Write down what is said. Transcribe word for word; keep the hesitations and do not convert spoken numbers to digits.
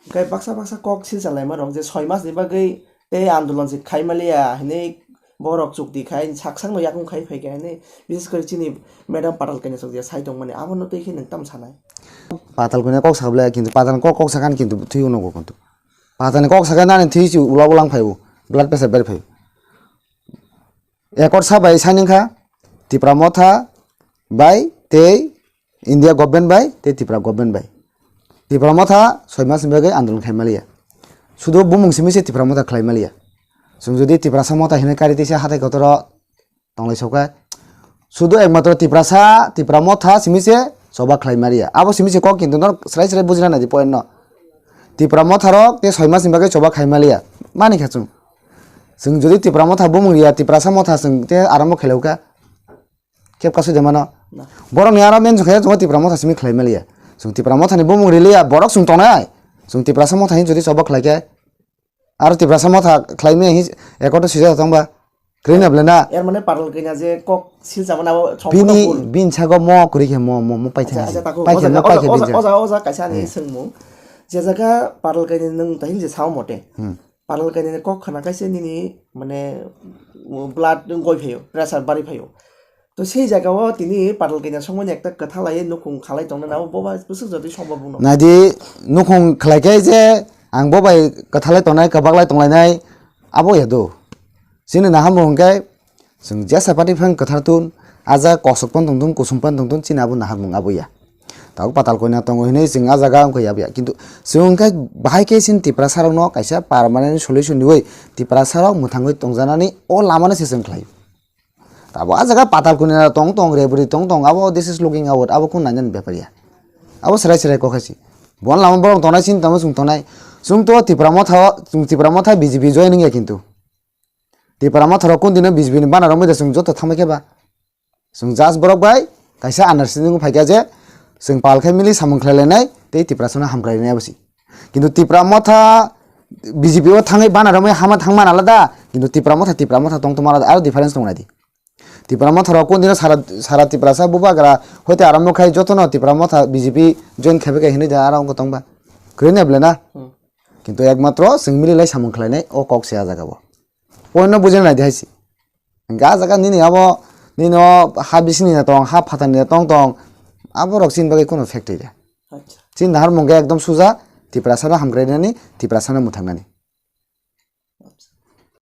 Hwnkhe baksa baksa kok silsa laima rok je soi mas ni bagwi tei andolon se khai maliya hinwi borok chukti khai sak sakno yakung khai phaikha hinwi, bises kori chini madam Patal Kanya chukya sai tongmani, abono twi khe nwng tamo sanai? Patal Kanya kok sakha ble, kintu Patal kok, kok sakha ni kintu thwi uno go kintu. Patal ni kok sakha nani thwi si ula ulang phai u, blood pressure bari phai u. Accord sa bai signing kha Tipra Motha bai tei India government bai tei Tripura government bai. Tipra Motha soi mas ni bagwi andolon khai maliya. Sudu bumung simi se Tipra Motha khlai maliya. Chwng jodi Tiprasa Motha hinwi kari tisa hatai kotoro tonglai soka. Sudu ekmatro Tiprasa, Tipra Motha simi se choba khlai maliya. Abo simi se kok kintu no srai srai bujina nai di point no. Tipra Motha rok te soi mas ni bagwi choba khai maliya. Mani kha chwng. Chwng jodi Tipra Motha bumung riya, Tiprasa Motha chwng te arambo khelauka. Kep kasu de mano. Na. Borok ni aro mention khe chwng Tipra Motha simi khlai maliya. Chwng Tipra Motha ni bumung riliya, borok chwng tongnai. Chwng Tiprasa Motha hin jodi choba khlai khe, aro Tiprasa Motha khlai me hin ekoto sijak tong ba. Kri na ble na. Er mane Patal Kanya je kok silsa mana abo songkotong Bini, bul. Bin sago mo kuri khe mo, mo, mo pai Acha, khe acha, taku. Pai khe Oja, mo pai oja, khe oja, bin je. Oja, oja, kaisa ni Hmm. sengmung. Je jaga Patal Kanya nwng tahin je sao mote. Hmm. Patal Kanya ni kok khana kaisa nini mane blood goi phaio, pressure bari phaio. To sei jaga o tini Patal Kanya songmani ekta kwtha lai nukhung khalai tongna nabo boba bwswk jotoi sombo bwno. Naidi nukhung khlai khe je ang bo bai kwthalai tongnai, kwbaklai tonglainai abo ya do. Chini nahamung hwnkhe chwng jesa party phang kwthar tun, aja kosok pan tongtun, kusum pan tongtun, chini abo nahamung abo ya. Tabuk Patal Kanya tongo hinwi chwng ah jaga wngkha yabuya. Kintu chwng wngkha bahai khe chini Tiprasa rokno kaisa permanent solution riwi Tiprasa rok mwthangwi tongjanani o lamano se chwng khlai. Tabuk ah jaga Patal Kanya tong tong, rebri tong tong, abo this is looking out, abo kun nainani bepar ya. Abo serai serai kokhaisi. Bon lama borok tongnai chini tamo chwng tongnai. Chwng to Tipra Motha, chwng Tipra Motha B J P join wngya kintu. Tipra Motha rok kun dino B J P ni bana romwi da chwng joto thamai khe ba. Chwng just borok bai kaisa understanding phaikha je chwng pal khai mili samung khlai lainai tei Tiprasano hamkrai lainai abo si. Kintu Tipra Motha B J P o thangwi bana romwi hama thangmani alada, kintu Tipra Motha, Tipra Motha tong tongma alada, aro difference tong nai di. Tipra Motha rok kun dino sara, sara Tiprasa bubagra hoite arambo khai jotono Tipra Motha B J P join khabe khai hinwi da aro wngkha tongba. Kwrwi ne ble na? Hmm. Kintu ekmatro chwng mili lai samung khlainai o kok se ah jaga bo. Point no bujina nai di hai si. Hingke ah jaga nini abo, nini o ha bisingni tong, ha phatarni tong tong, aborok chini bagwi kunu fact ya. Acha. Chini naharmung khe ekdom suja, Tiprasano hamkrainani, Tiprasano mwthangnani.